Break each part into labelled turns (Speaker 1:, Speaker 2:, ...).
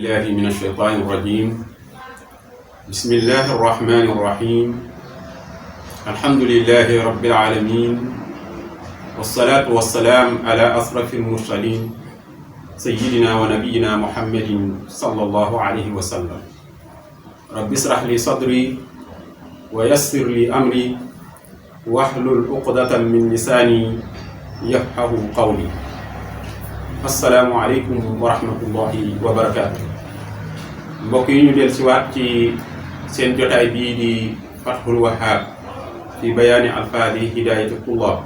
Speaker 1: الله من الشيطان الرجيم بسم الله الرحمن الرحيم الحمد لله رب العالمين والصلاة والسلام على أشرف المرسلين سيدنا ونبينا محمد صلى الله عليه وسلم رب اشرح لي صدري ويسر لي أمري واحلل عقدة من لساني يفقه قولي السلام عليكم ورحمة الله وبركاته mbokk yi ñu del siwaat ci seen jotaay bii di Fathul Wahhab fi bayaani alfaadi hidaayati tullaab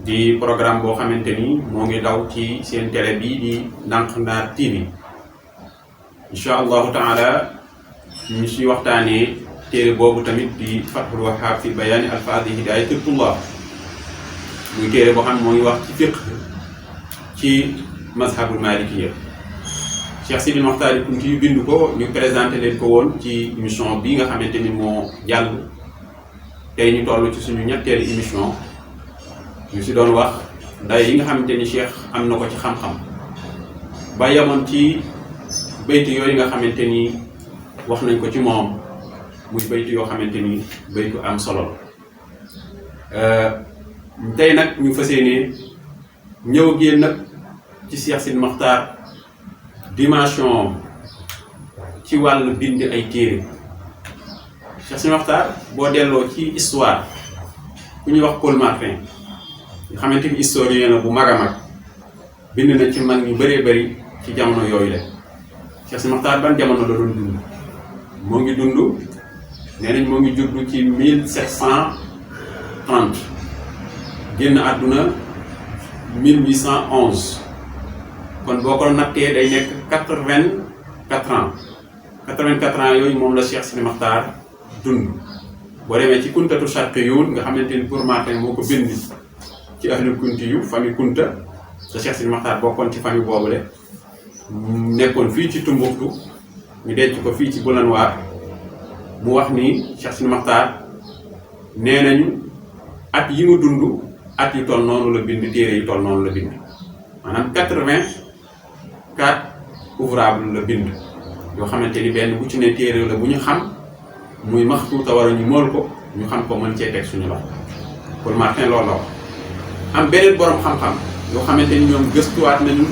Speaker 1: di programme boo xamante ni moo ngi daw ci seen télé bii di Ndànk-Ndaar TV insha allahu taala ñu si waxtaanee téere boobu tamit di Fathul Wahhab fi bayaani alfaadi hidaayati tullaab muy téere boo xam ne moo ngi wax ci fiqh ci mazhabul malikiya Cheikh Sidi Mokhtar Kounti yu bind ko ñu présenté leen ko woon ci émission bii nga xamante ni moo jàll tey ñu toll ci suñu ñetteelu émission ñu si doon wax nday yi nga xamante ni Cheikh am na ko ci xam-xam ba yemoon ci baytu yooyu nga xamante ni wax nañ ko ci moom muy baytu yoo xamante ni baytu am solo tey nag ñu fas yéene ñëw génn nag ci Cheikh Sidi Mokhtar dimension ci wàllu bind ay téere Cheikh Sidi Mokhtar boo delloo ci histoire ku ñuy wax Paul Martin nga xamante ni historien la bu mag a mag bind na ci mag ñu bëree bëri ci jamono yooyu la Cheikh Sidi Mokhtar ban jamono la doon dund moo ngi dund nee nañ moo ngi juddu ci 1730 génn àdduna 1811 kon boo ko nattee day nekk 84 ans 84 ans yooyu moom la Cheikh Sidi Mokhtar dund boo demee ci kuntatu Sharqiyun nga xamante ni pour Martin moo ko bind ci ahlul kunti yu famille Kunta te Cheikh Sidi Mokhtar bokkoon ci famille boobule nekkoon fii ci Tumbuktu ñu denc ko fii ci Bulanwaar mu wax ni Cheikh Sidi Mokhtar nee nañu at yi mu dund at yu toll noonu la bind téere yu toll noonu la bind maanaam 84 ouvrable la bind yoo xamante ni benn bu ci ne téere la bu ñu xam muy maxtuuta war a ñu mool ko ñu xam ko mën cee teg suñu loxo Paul Martin loolu la wax am beneen borom xam-xam yoo xamante ni ñoom gëstuwaat nañu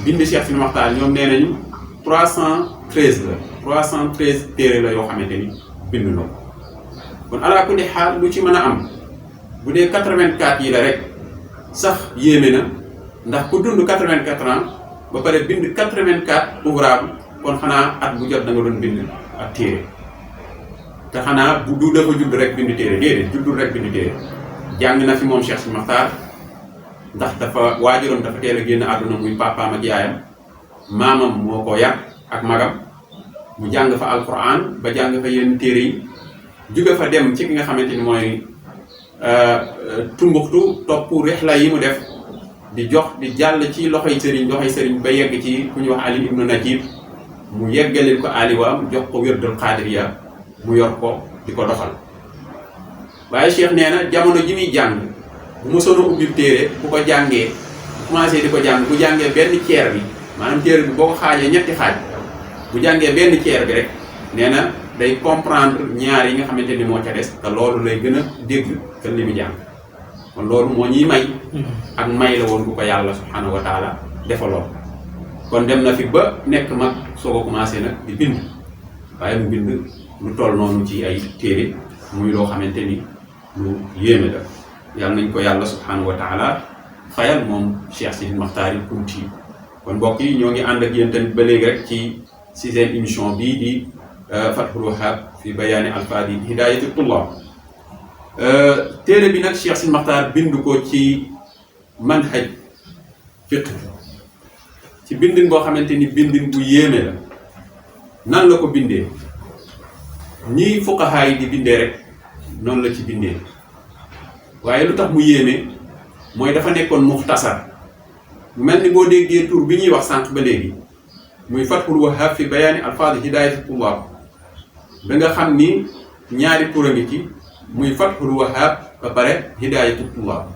Speaker 1: bind Cheikh Sidi Mokhtar ñoom nee nañu 313 la 313 téere la yoo xamante ni bind na ko kon ala kulli xaal lu ci mën a am bu dee 84 yi la rek sax yéeme na ndax ku dund 84 ans ba pare bind 84 ouvrable kon xanaa at bu jot da nga doon bind ak téere te xanaa bu du dafa judd rek bind téere déedéet juddul rek bind téere jàng na fi moom Cheikh Sidi Mokhtar ndax dafa waajuram dafa teel a génn àdduna muy papaam ak yaayam maamam moo ko yar ak magam mu jàng fa alquran ba jàng fa yenn téere yi jóge fa dem ci ki nga xamante ni mooy Tumbuktu topp rixla yi mu def di jox di jàll ci loxoy sëriñ ba yegg ci ku ñuy wax Ali ibnu Najib mu yeggalil ko aliwaam jox ko wérdul xaadiriya mu yor ko di ko doxal waaye Cheikh nee na jamono ji muy jàng bu mosoon a ubbi téere bu ko jàngee commencé di ko jàng bu jàngee benn ceer bi maanaam téere bi boo ko xaajee ñetti xaaj bu jàngee benn ceer bi rek nee na day comprendre ñaar yi nga xamante ni moo ca des te loolu lay gën a dégg que li mu jàng kon loolu moo ñuy may ak may la woon bu ko yàlla subhanahu wa taala defaloon kon dem na fi ba nekk mag soo ko commencé nag di bind waaye mu bind lu toll noonu ci ay téere muy loo xamante ni lu yéeme la yàlla nañ ko yàlla subhanahu wa taala fayal moom Cheikh Sidi Mokhtar Kounti kon mbokk yi ñoo ngi ànd ak yéen tamit ba léegi rek ci seen émission bii di Fathul Wahhab fi bayaani alfaadi hidaayati tullaab téere bi nag Cheikh Sidi Mokhtar bind ko ci manhaj fiqh ci bindin boo xamante ni bindin bu yéeme la nan la ko bindee ñii fuqahaa yi di bindee rek noonu la ci bindee waaye lu tax mu yéeme mooy dafa nekkoon muxtasar mel ni boo déggee tur bi ñuy wax sànq ba léegi muy Fathul Wahhab fi bayaani alfaadi hidaayati tullaab da nga xam ni ñaari tur a ngi ci muy Fathul Wahhab ba pare hidaayatu tullaab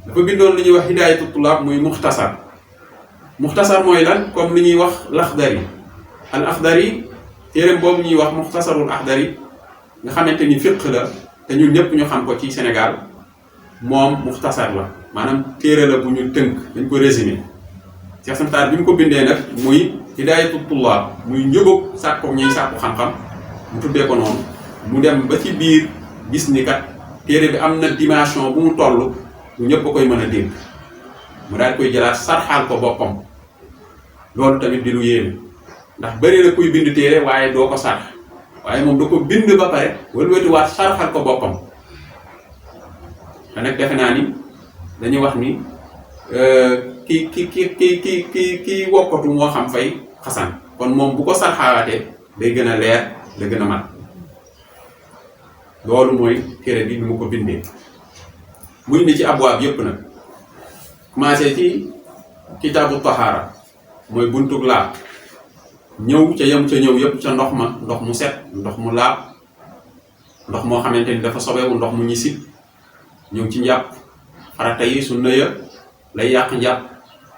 Speaker 1: dafa bindoon lu ñuy wax hidaayatu tullaab muy muxtasar muxtasar mooy lan comme li ñuy wax laxdari al axdari téere boobu ñuy wax muxtasarul axdari nga xamante ni fiqh la te ñun ñëpp ñu xam ko ci Sénégal moom muxtasar la maanaam téere la bu ñu tënk dañ ko résumé Cheikh Santar bi mu ko bindee nag muy hidaayatu tullaab muy njëboog sàkku ñuy sàkku xam-xam mu tuddee ko noonu mu dem ba ci biir gis ni kat téere bi am na dimension bu mu toll bu ñëpp a koy mën a dégg mu daal koy jëlaat sarxaal ko boppam loolu tamit di lu yéeme ndax bëri na kuy bind téere waaye doo ko sarx waaye moom da ko bind ba pare wëlbatiwaat sarxal ko boppam te nag defe naa ni dañuy wax ni ki wokkatu moo xam fay xasan kon moom bu ko sarxawaatee day gën a leer da gën a mat loolu mooy téere bi mu ko bindee mu indi ci abwaab yépp nag commencé ci kitaabu tahaara mooy buntug laab ñëw ca yem ca ñëw yépp ca ndox ma ndox mu set ndox mu laab ndox moo xamante ni dafa sobewu ndox mu ñi sit ñëw ci njàpp farata yi sunna ya lay yàq njàpp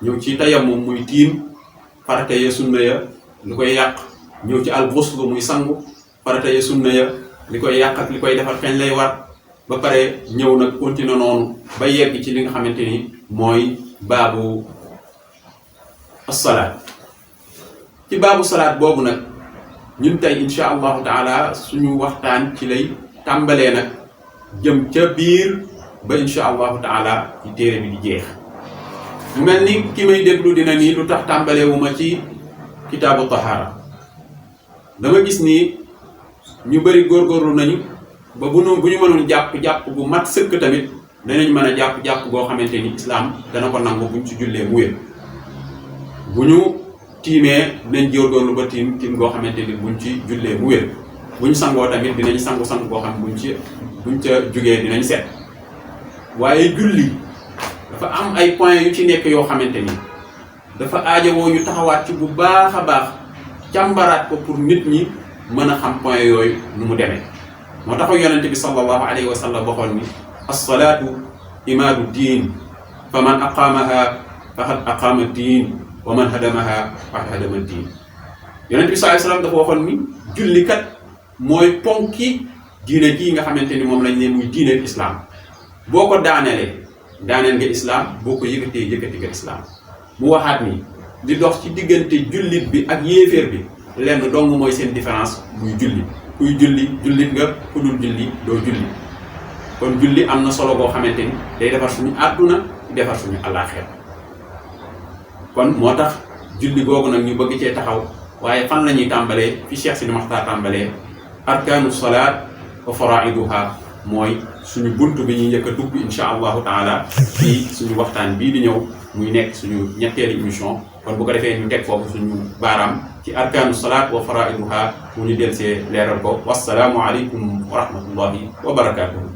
Speaker 1: ñëw ci tayammum muy tiim farata ya sunna ya li koy yàq ñëw ci al ghusl muy sangu farata ya sunna ya li koy yàq ak li koy defar kañ lay war ba pare ñëw nag continuer noonu ba yegg ci li nga xamante ni mooy baabu as-salaat ci baabu salaat boobu nag ñun tey insha allahu taala suñu waxtaan ci lay tàmbalee nag jëm ca biir ba insha allahu taala ci téere bi di jeex mu mel ni ki may déglu dina nii lu tax tàmbaleewuma ci kitaabu tahaara dama gis ni ñu bëri góorgóorlu nañu ba bu ñu mënoon jàpp bu mat sëkk tamit danañ mën a jàpp goo xamante ni islaam dana ko nangu buñ ci jullee mu wér bu ñu tiimee dinañ góorgóorlu ba tiim goo xamante ni buñ ci jullee mu wér buñ sangoo tamit dinañ sangu goo xam buñ ca jugee dinañ set waaye julli dafa am ay points yu ci nekk yoo xamante ni dafa aajowoo ñu taxawaat ci bu baax a baax càmbaraat ko pour nit ñi mën a xam point yooyu nu mu demee moo tax yonente bi sallallahu alayhi wa sallam waxoon ni as-salaatu imaadu diin fa man aqaamaha faqad aqaama diin wa man hadamaha faqad hadama diin yonente bi sallallahu alayhi wa sallam dafa waxoon ni jullikat mooy ponki diine jii nga xamante ni moom lañ ne muy diine islam boo ko daanelee daaneel nga islam boo ko yëkkatee yëkkati nga islam mu waxaat ni di dox ci diggante jullit bi ak yéeféer bi lenn dong mooy seen différence muy julli kuy julli jullit nga ku dul julli doo julli kon julli am na solo boo xamante ni day defar suñu àdduna defar suñu àllaaxira kon moo tax julli googu nag ñu bëgg cee taxaw waaye fan la ñuy tàmbalee fi Cheikh Sidi Mokhtar tàmbalee arkaanu salaat wa faraiduha mooy suñu bunt bi ñuy njëkk a dugg insha allahu taala ci suñu waxtaan bii di ñëw muy nekk suñu ñetteelu émission kon bu ko defee ñu teg foofu suñu baaraam ci arkaanu salaat wa faraiduha mu ñu del see leeral ko wassalaamu aleykum wa rahmatullahi wa barakatuhu